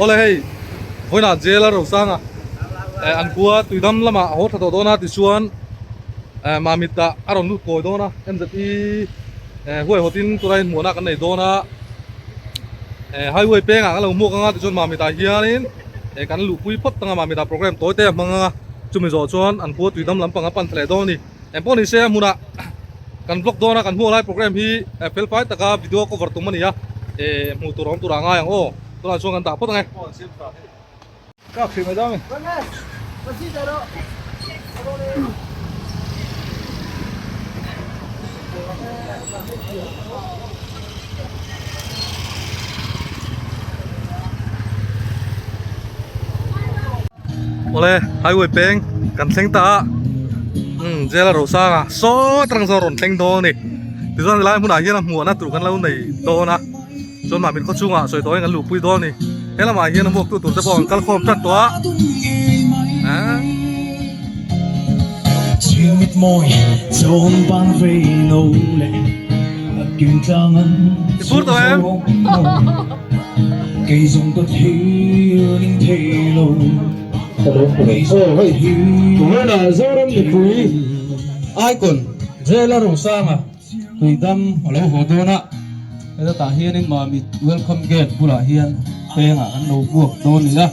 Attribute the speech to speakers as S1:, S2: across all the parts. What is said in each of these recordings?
S1: Awle hei vawiinah jail a rosanga eh an khua tuidam lamah a haw tha tawh dawn a tichuan eh mamit ah a rawn lut kawi dawn a mze eh huaihawtin tunah hian hmuhna kan nei dawn a eh highway pengah kan lo hmuak anga tichuan mamit ah hianin eh kan luhpui phawt ang a mamit ah program tawi te a hmang anga chumi zawh chuan an khua tuidam lampang a pan thla leh dawn a ni. Engpawh ni se a hmunah kan vlog dawn a kan hmuh lai program hi fel fai taka video cover tum a ni a eh hmuh tur a awm tur ah ngai ang aw tunah chuan kan dah phawt ang e. Awle highway peng kan thleng ta a umm jail a rosang a saw atang sawn a rawn thleng dawn a ni tichuan helai hmunah hian a hmuhna tur kan lo nei dawn a chuan mahni khaw chungah sawi tawhin kan luhpui dawn a ni he lamah hian a hmuaktu tur te pawh an kal khawm tan tawh a ahh. I phur tawh em?
S2: Aw hei tunah Zoram mipui icon Jela Rosanga tuidam a lo haw dawn a heta tah hianin Mamit welcome gate bulah hian pengah an lo buak dawn a ni a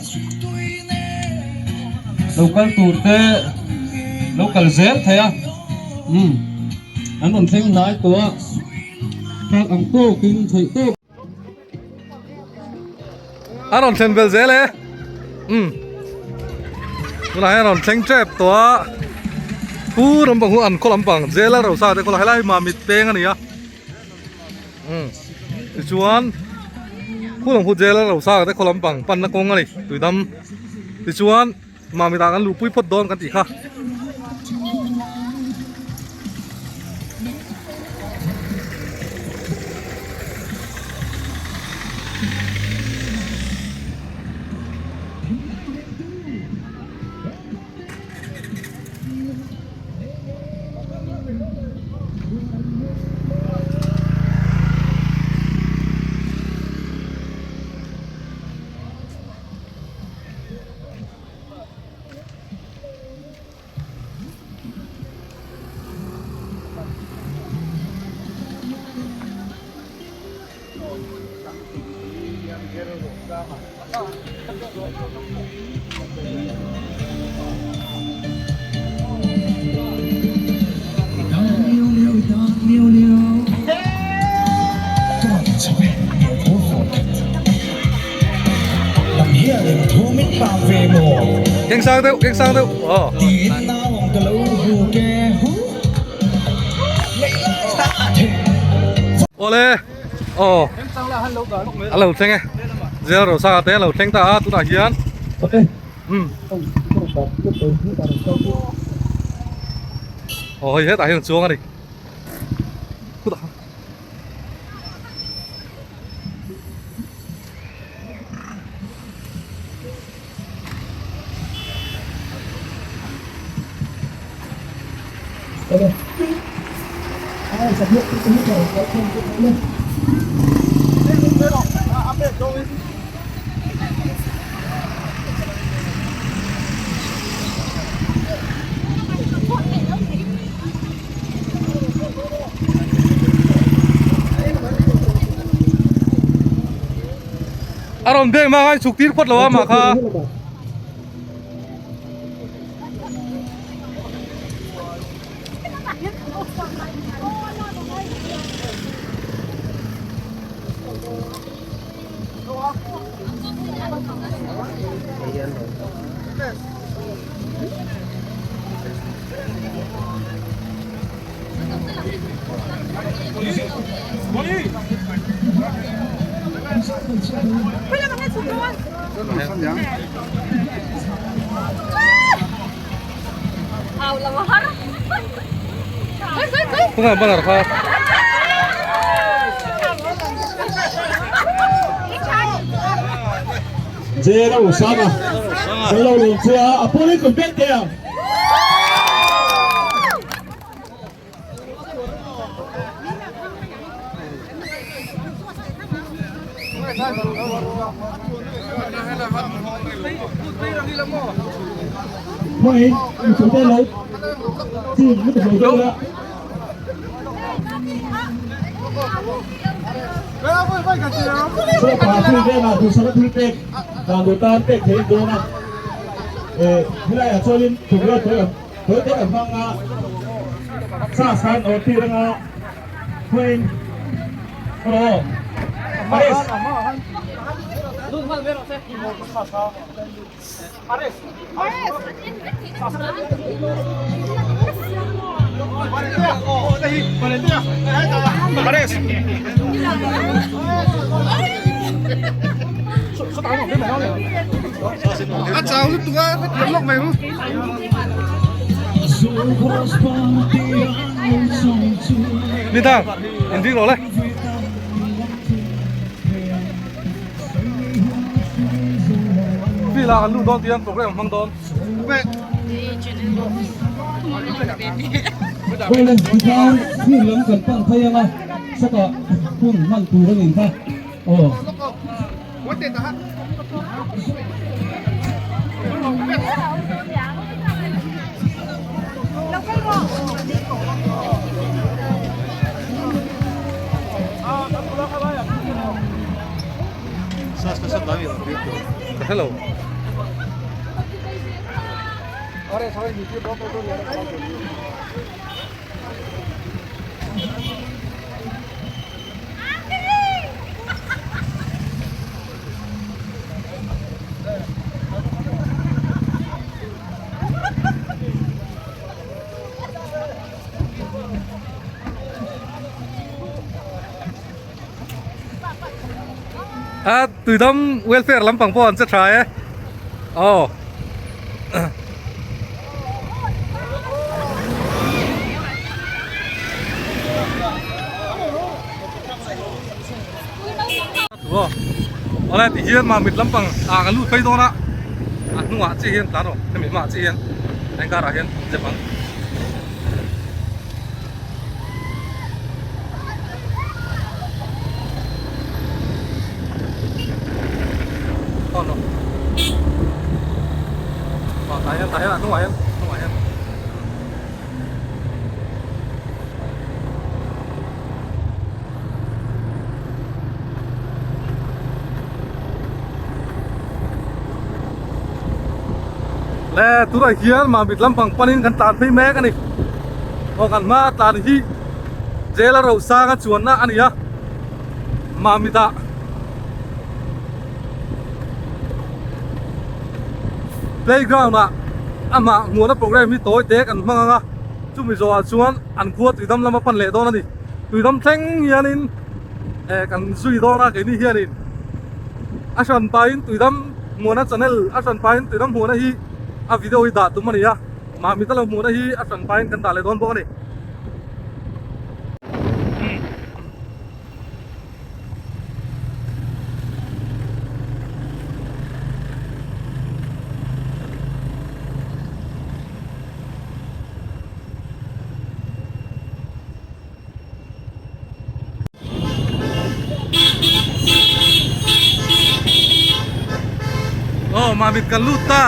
S2: lo kal tur te lo kal zel thei a umm an rawn thleng hnai tawh a thlak ang tawkin theih tawp.
S1: A rawn thlen vel zel e umm tunah hian a rawn thleng tep tawh a pu lampang hu an khaw lampang jail a rosa te khaw helai hi mamit peng a ni a umm tichuan khu lam khu jail a rosa te khaw lampang panna kawng a ni tuidam tichuan mamit ah kan luhpui phawt dawn kan tih kha. Keng sang deuh, keng sang deuh. Aw. Awle. Aw. A lo thleng e. Zel Rosanga te a lo thleng ta a tunah hian. Umm. Aw hei hetah hian a chuang a ni. Khutah. A rawn beng hma khan chhuk tir phawt lo a mah kha. Tunga banner kha.
S2: Zero sama. Hello Lungchia, Apoli kumpet dia.
S1: A chau lutuk a hetiang lawk mai ang. Ni dang in ding rawh le. Field ah kan lut dawn tihian program hmang dawn.
S2: Awle tikhan field lam kan pan phei anga sawtah hun hman tur a nih kha aw.
S1: Hello. A tuidam welfare lampang pawh an che tha e aw. Awle ti hian mamit lampang ah kan lut phei dawn a a hnungah chiah hian tlan rawh hemi hmaah chiah hian heng karah hian zep ang. Tah hian tah hian a hnungah hian hnungah hian. Le tunah hian Mamit lampang panin kan tlan phei mek a ni aw kan hma tlan hi jail a rosanga chuanna a ni a Mamit ah playground ah amah hmuhna program hi tawi te kan hmang ang a chumi zawhah chuan an khua tuidam lama pan leh dawn a ni tuidam thleng hianin eh kan zui dawn a keini hianin a hran pahin tuidam hmuhna channel a hran pahin tuidam hmuhna hi a video hi dah tum a ni a mahni ta lo hmuhna hi a hran pahin kan dah leh dawn bawk a ni. Aw mamit kan lut ta.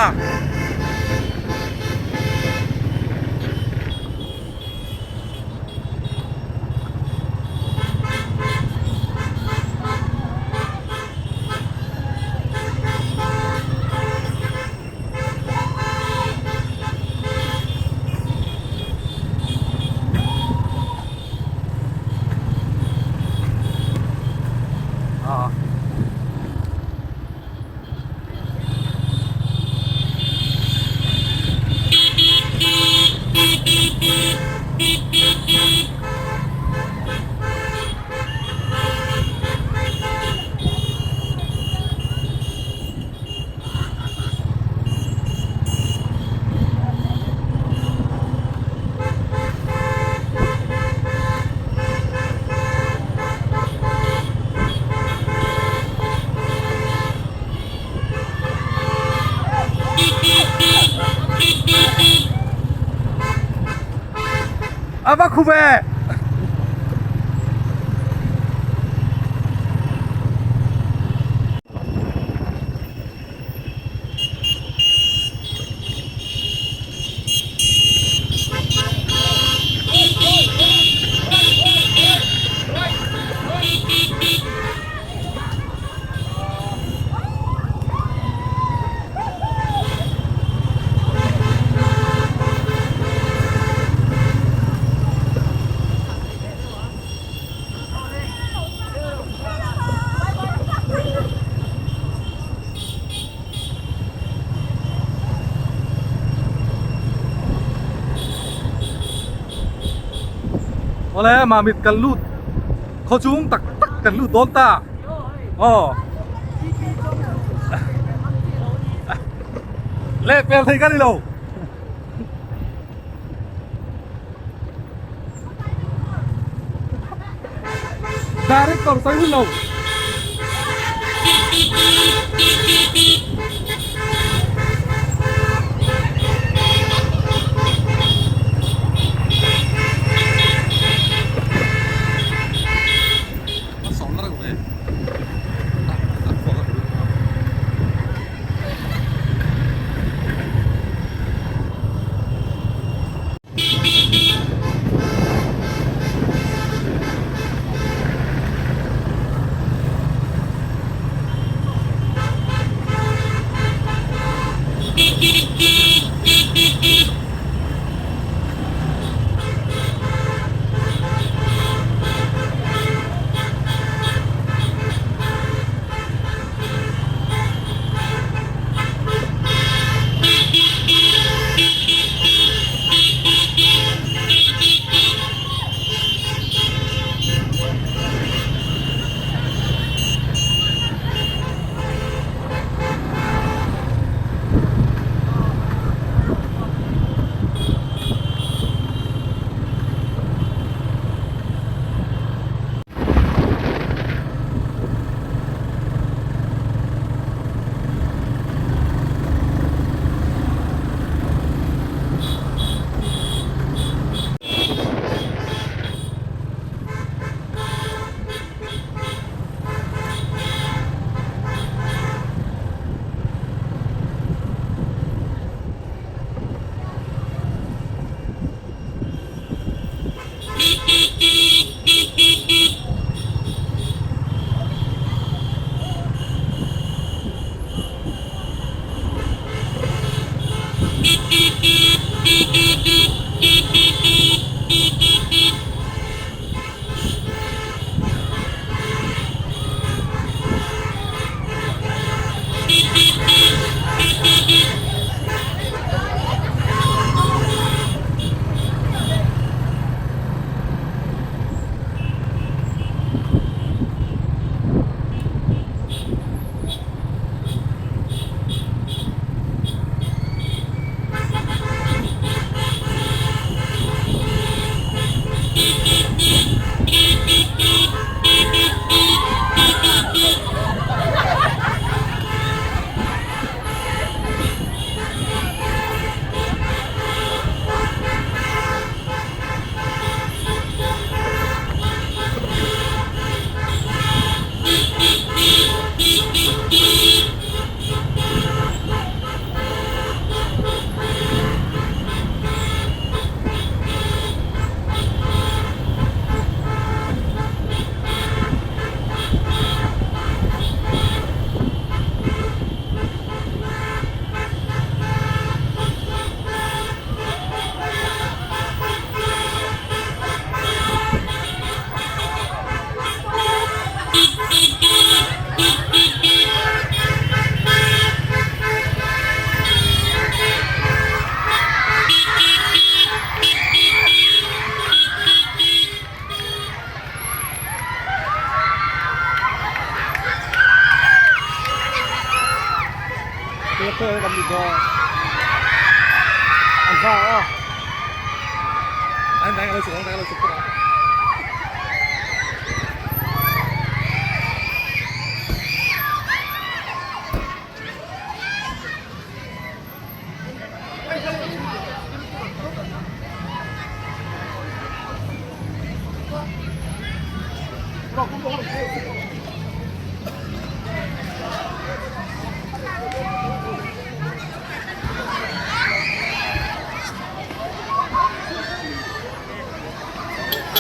S1: A va khu ve Awle Mamit kan lut khaw chung tak tak kan lut dawn ta aw leh pel thei ka ni lo. Director sawi hun lo.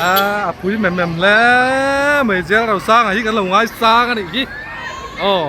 S1: A pui mem mem hle mai zel ro sanga hi kan lo ngai sang a nih hi aw.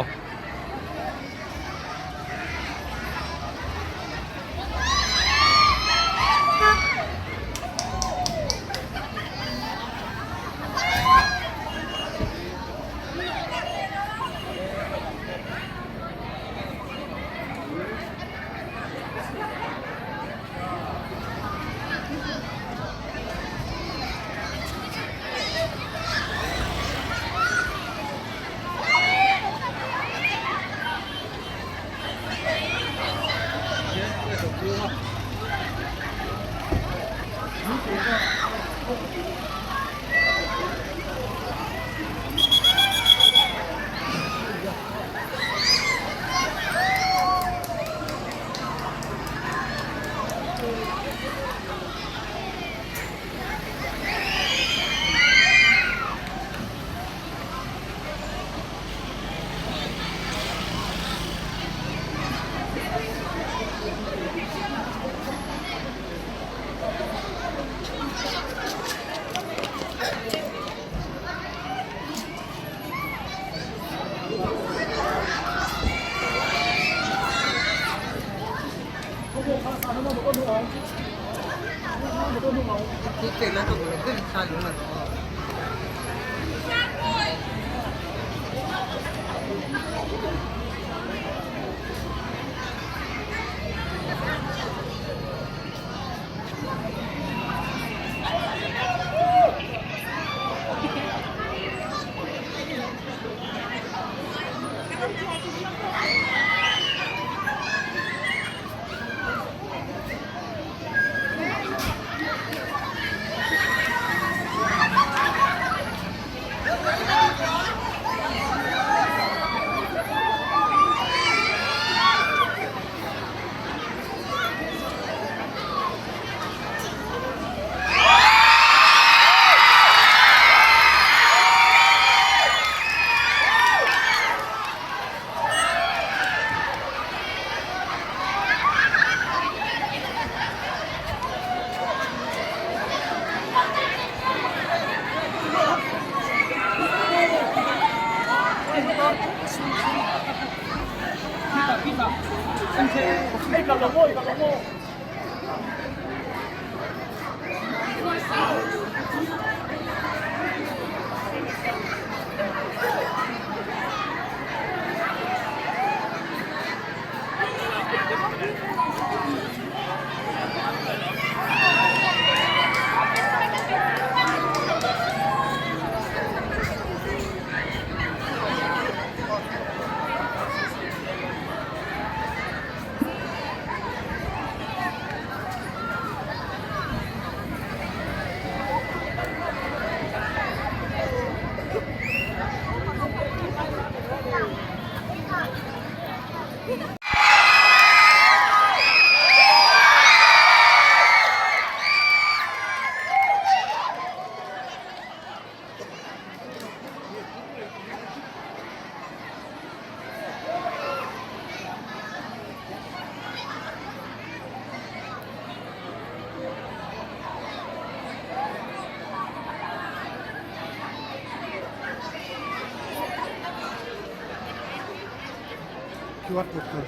S1: QR code tur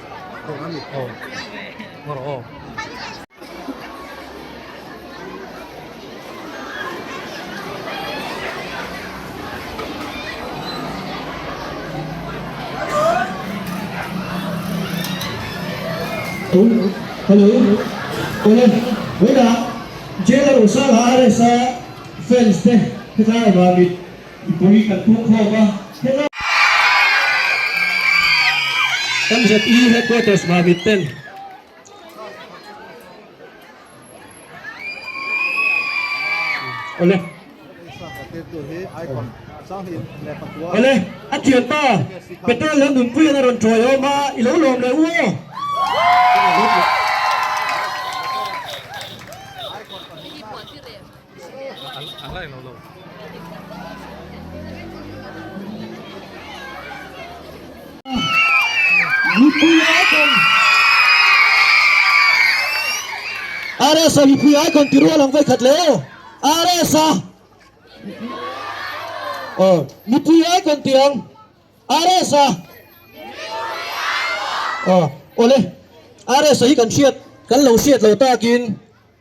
S1: dawn a ni. Aw ngaw rawh aw.
S2: Hello awle vawiinah Jailer Usanga RSA fans te hetlai vangin mipui kan pungkhawm a hetlai MZE headquarters Mamit ten Awle. Awle, a thianpa petrol lo nunpui an a rawn tuai awm a, i lo lawm leh u aw. Mipui icon RS a mipui icon ti rual ang vai khat le aw RS a aw mipui icon ti ang RS a aw awle RS a hi kan hriat kan lo hriat lo takin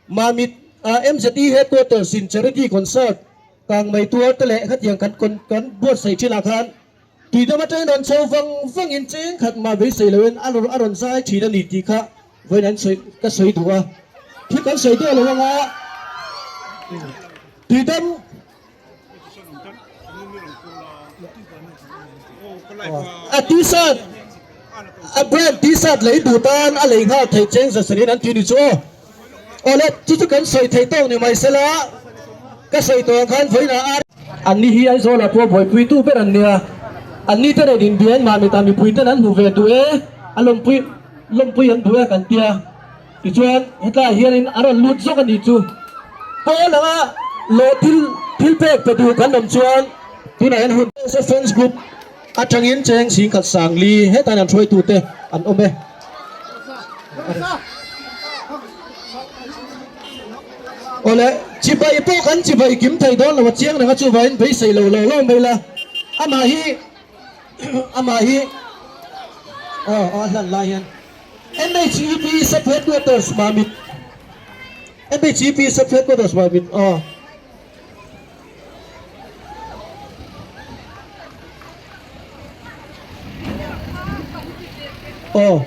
S2: Mamit ah MZE Headquarters in Charity Concert kang mai tuar te leh khatiang kan kan buatsaih thin ah khan tuidam atangin rawn chho vang vang in cheng khat mah beisei lo in a a rawn zai thin a ni tih kha vawiin an sawi ka sawi duh a thil kan sawi duah lo anga tuidam a t-shirt. A brand t-shirt lei duh tan a lei nghal theih cheng zasarih an ti ni chu aw. Awle chu chu kan sawi theih tawk ni mai sela ka sawi tawh ang khan vawiinah ar. Anni hi Aizawlah pawh buaipuitu ber an nia. Anni te rawn inbiain Mamita mipui ten an hmu ve duh e, a lawmpui lawmpui an duh e kan tia. Tichuan hetlaiah hianin a rawn lut zawk a nih chu. Pawl anga lawh thil thil pek pe duh kan awm chuan tunah hian hun. Fans group Atangin cheng singkhat sangli hetain an hruaitute an awm e. Awle, chibai pawh kan chibai kim thei dawn lo a chiang reng a chuvangin beisei lo lo lo mai la. Amah hi amah hi aw a hlan lai hian MHEP Sub Headquarters Mamit MHEP Sub Headquarters Mamit aw. Aw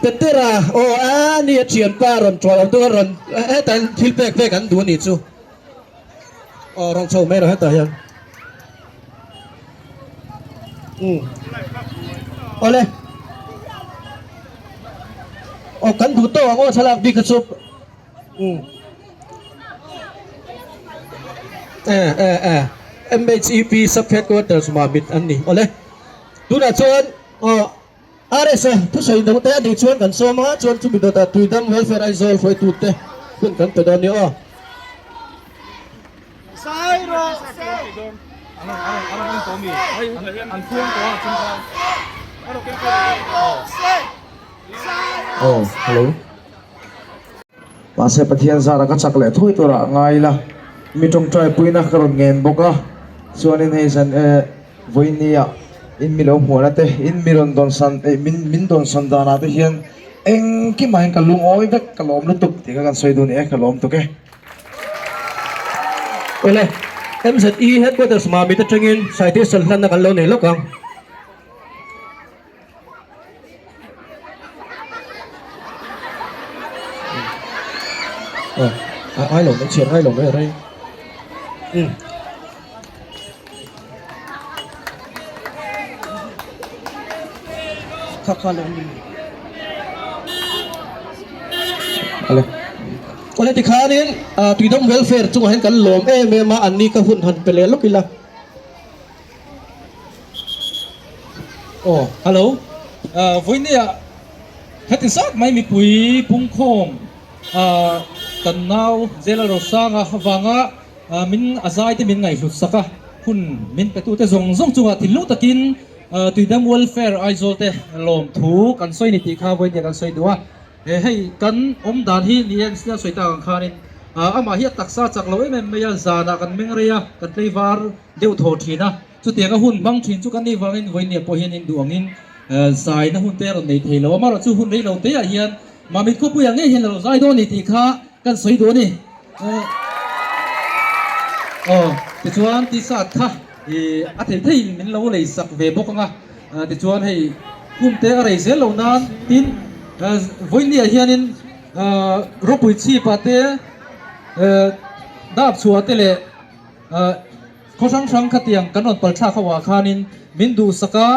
S2: Petera aw a ni a thianpa rawn tual ang chu a rawn hetah hian thil pek vek an duh a nih chu aw rawn chho mai rawh hetah hian umm awle aw kan duh tawk ang aw thlalak bik kha chu. Umm eh eh eh MHEP sub headquarters Mamit an ni awle tunah chuan aw RS a thusawi dang te a nih chuan kan sawm a chuan chumi dawtah Tuidam Welfare Aizawl hruaitute hun kan pe dawn nia aw.
S3: Aw hello. Mahse Pathian zara ka chak leh thui turah ngai ila, mi tawngtai puina ka rawn ngen bawk a, chuanin hei zan eh vawinia in mi lo hmuahna te, in mi rawn dawn san eh min min dawn san danah te hian engkimah hian ka lungawi vek, ka lawm lutuk tih kha kan sawi duh ni e, ka lawm tuk e.
S2: Awle, MZE Headquarters Mamit atangin citation hlanna kan lo nei lawk ang. Ai lo mai chhiar ngai lo mai a rei um kha kha lo ni ale awle tikhanin tuidam welfare chungah hian kan lawm em em a an ni ka hun han pe leh lawk ila.
S4: Aw hello vawinia heti zat mai mipui pungkhawm kan nau Zela Rosanga avanga min a zai te min ngaihhlut sak a hun min pe tute zawng zawng chungah thinlung takin Tuidam Welfare Aizawl te lawmthu kan sawi ni tih kha vawinia kan sawi duh a. He hei kan awm dan hi ni e sial sawi tak ang khanin amah hi a taksa chak lo em em mai a, zanah kan meng rei a, kan tleivar deuh thaw thin a, chutianga hun hmang thin chu kan nih vangin vawinia pawh hian in duh angin zaina hun te a rawn nei thei lo a, amaherawh chu hun rei lo te ah hian Mamit khawpuiah ngei hian a lo zai dawn a ni tih kha kan sawi duh a ni. Aw tichuan t-shirt kha a thei thei min lo lei sak ve bawk ang a, tichuan hei kum te a rei zel lo nan tin vawinia hianin ropui chhip ah te dap chhuah te leh khaw hrang hrang khatiang kan rawn pal thlak ho ah khanin min duhsak a,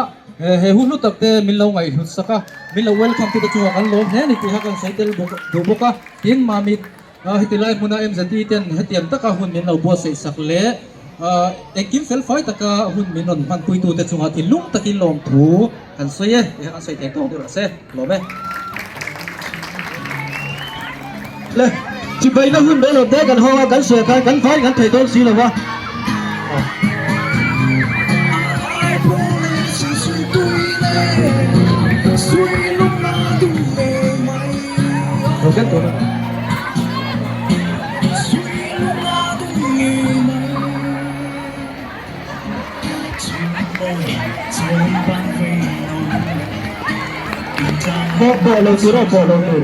S4: he hu hlu tak te min lo ngaihhlut sak a, min lo welcome tu te chungah kan lawm hle a ni tih kha kan sawi tel bawk duh bawk a, tin Mamit Heti lai hmuna MZE ten hetiang taka hun min lo buatsaih sak leh engkim felfai taka hun min rawn hmanpuitute chungah thinlung takin lawmthu kan sawi e tih kha kan sawi thei tawk deuh rawh se. Lawm e.
S2: Le, chibaina hun mai lo te kan hawng a, kan sawi khan kan vain kan thei dawn si lo va. Bawh bawh lo tur aw bawh lo tur.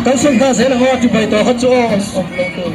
S2: Kan sawi nghal zel ang aw chibai tawh kha chu aw awm lo tur.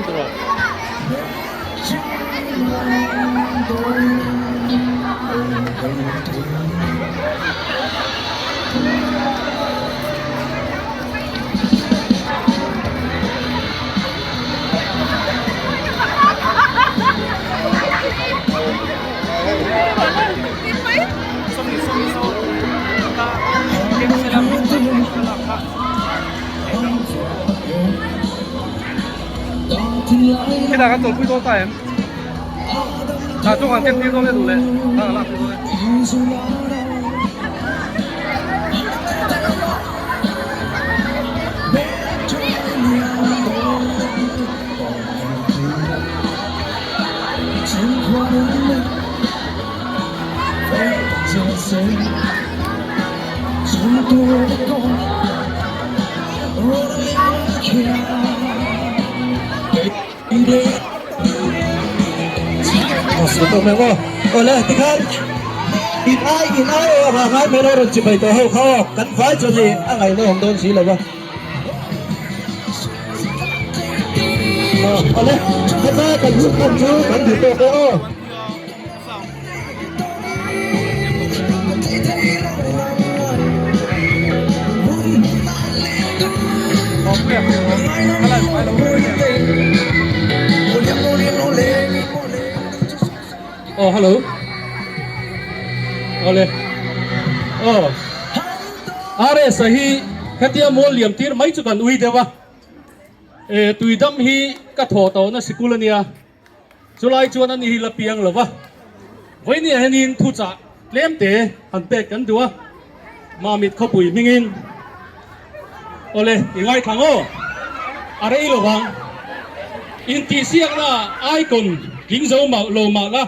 S4: tiraw.
S1: Khi nào kan chawlhpui dawn ta em? Thla chu kan ken tir dawn e duh leh thla kan lak tir dawn e.
S2: In ai in ai aw a ngai mai lo rawn chi pai tawh ho kha aw kan vai chuan hei a ngaihna awm dawn si lo va. Awle heta kan hun hman chu kan duh tawk e aw.
S4: Aw hello awle aw RS a hi hetia mual liam tir mai chu kan ui deuh a e tuidam hi ka thawh tawhna sikul ania chulai chuan ani hi la piang lo va vawinia hianin thuchah tlem te han pek kan duh a Mamit khawpui hmingin awle i ngaithla ngaw a rei lo vang intihsiakna icon tling zo mah lo mah la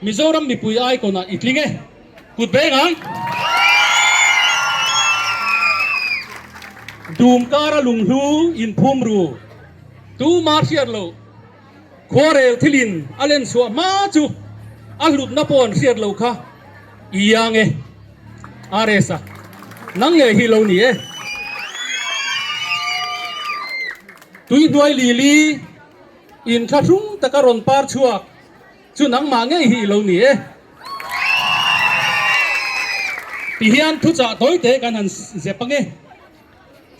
S4: Mizoram mipui icon ah i tling e kut beng ang dum kara lunghlu inphum ru tuma hriat loh Khuarel thilin a len chhuah hma chu a hlutna pawh an hriat loh kha i iang e. RS a, nang leh hi lo ni e. Tui hnuai lili inthlahrung taka rawn par chhuak chu nangmah ngei hi i lo ni e. Tihian thuchah tawite kan han zep ange.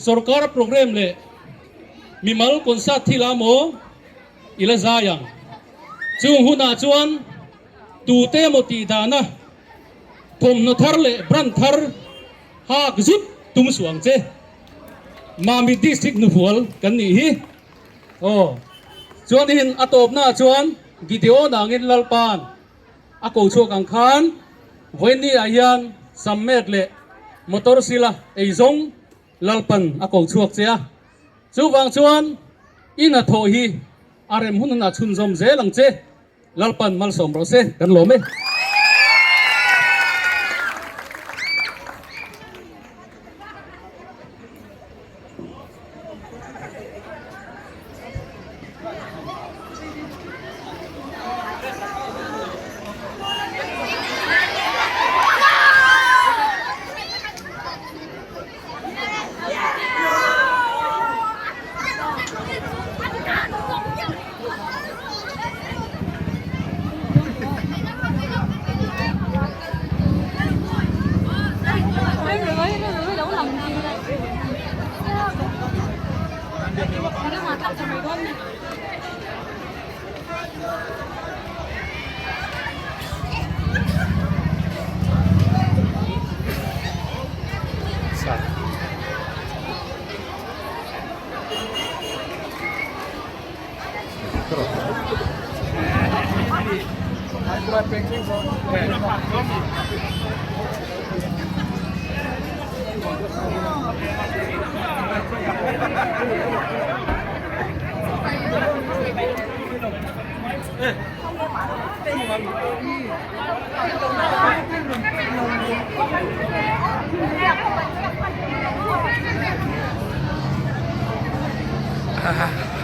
S4: Sorkar programme leh mimal concert thil a maw i la zai ang. Chung hunah chuan tute emaw tih dana thawmhnaw thar leh brand thar hak zut tum suh ang che. Mamit District hnufual kan nih hi. Aw chuanin a tawpnaah chuan Gideon angin Lalpa'n A ko chhuak ang khan vawiinni ah hian Sammet leh motor sila ei zawng Lalpan a ko chhuak che a. Chuvang chuan i hnathawh hi a rem hun hunah chhunzawm zel ang che. Lalpan malsawm rawh se kan lawm e.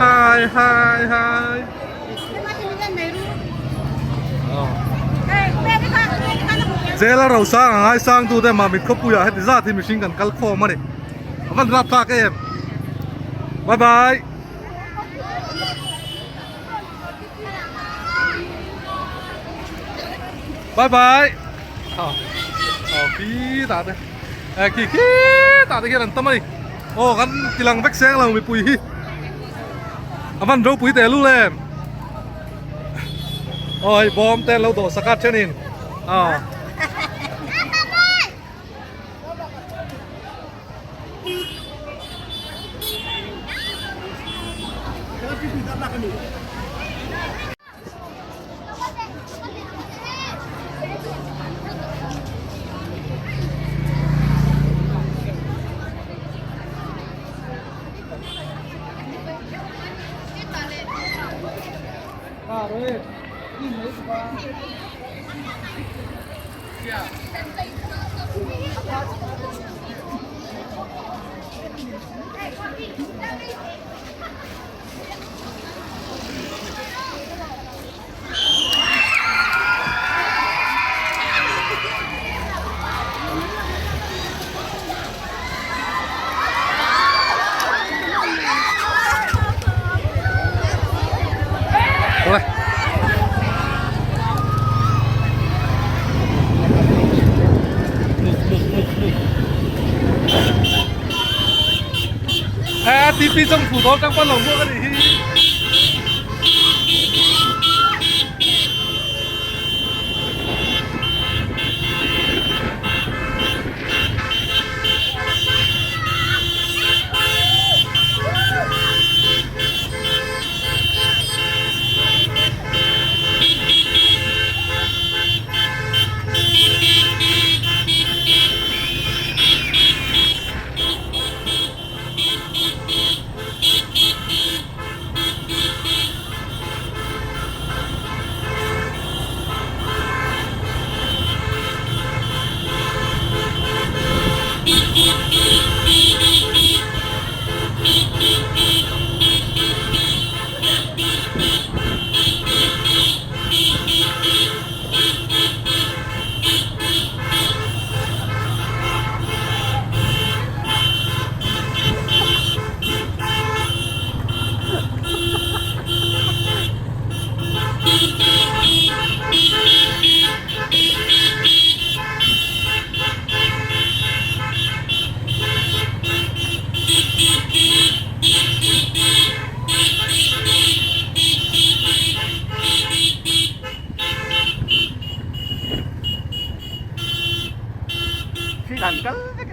S1: Hi hi hi. Jail a rosang a ngaisang tu te Mamit khawpuiah heti zat hi mihring kan kal khawm a ni. A van rap thlak em. Bye bye. Bye bye. Aw aw khi tah te eh khi khitah te khian an tam a ni. Aw kan ti lang vek seng lo mipui hi a van ropui teh lul em. Aw hei bawm te an lo dawh sak a thenin aw. TP 政府都刚关了，我跟你。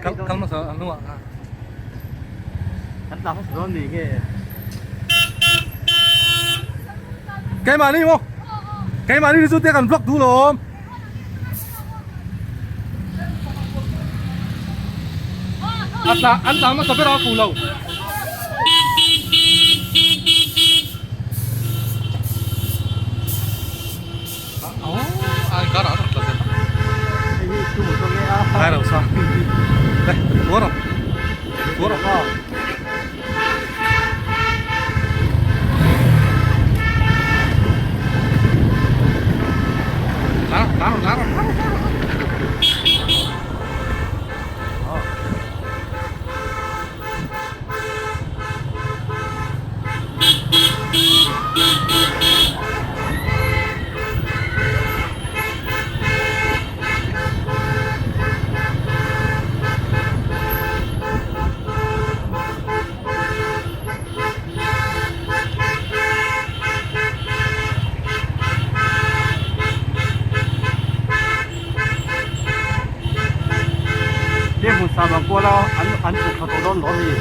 S1: Kal kal hmasa a hnungah kha.
S5: Kan tla hmasa dawn ni nge.
S1: Keimahni maw? Keimahni ni chu tia kan vlog duh lawm. A tla an tla hmasa ber a fuh lo.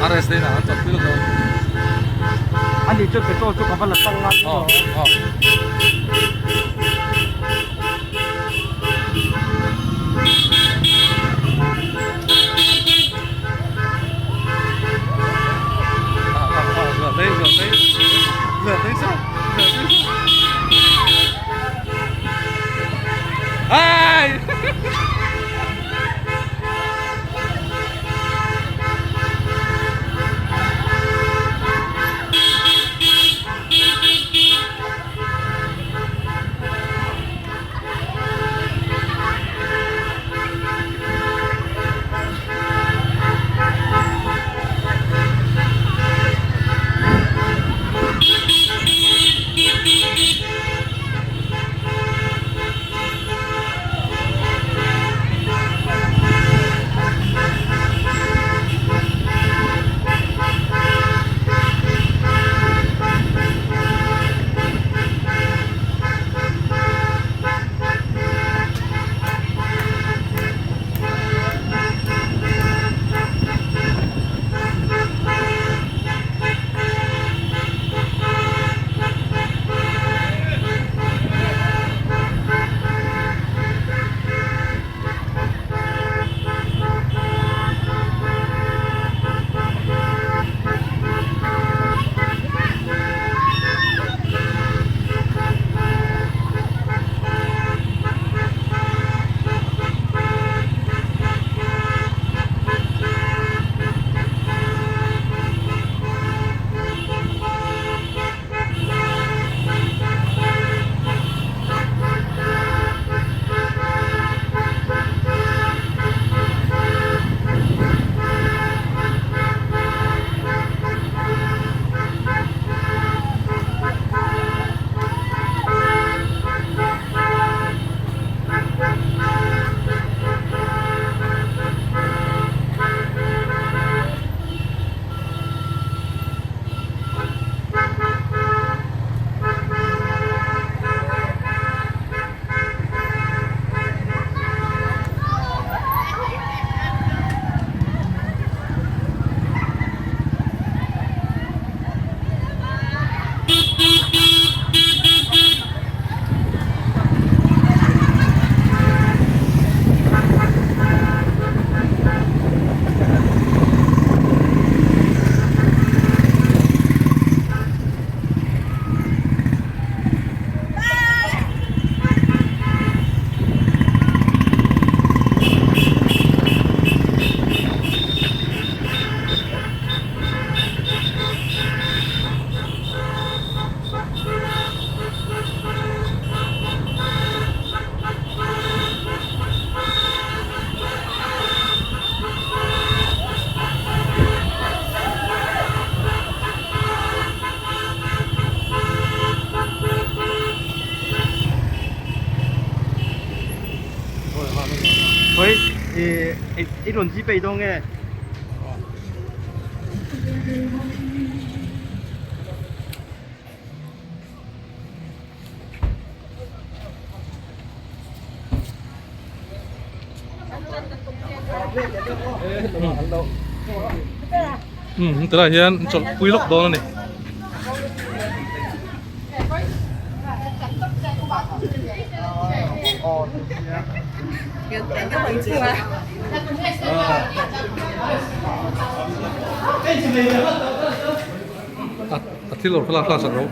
S1: RSA na an chawlh pui lo dawn.
S5: Ani chu petrol chu ka va la tang a.
S1: Aw aw. Ai!
S5: I rawn Gpay dawn nge?
S1: Um tilaiah hian chawlh pui lawk dawn a ni. A thil awrh kha lak hlak sak ro.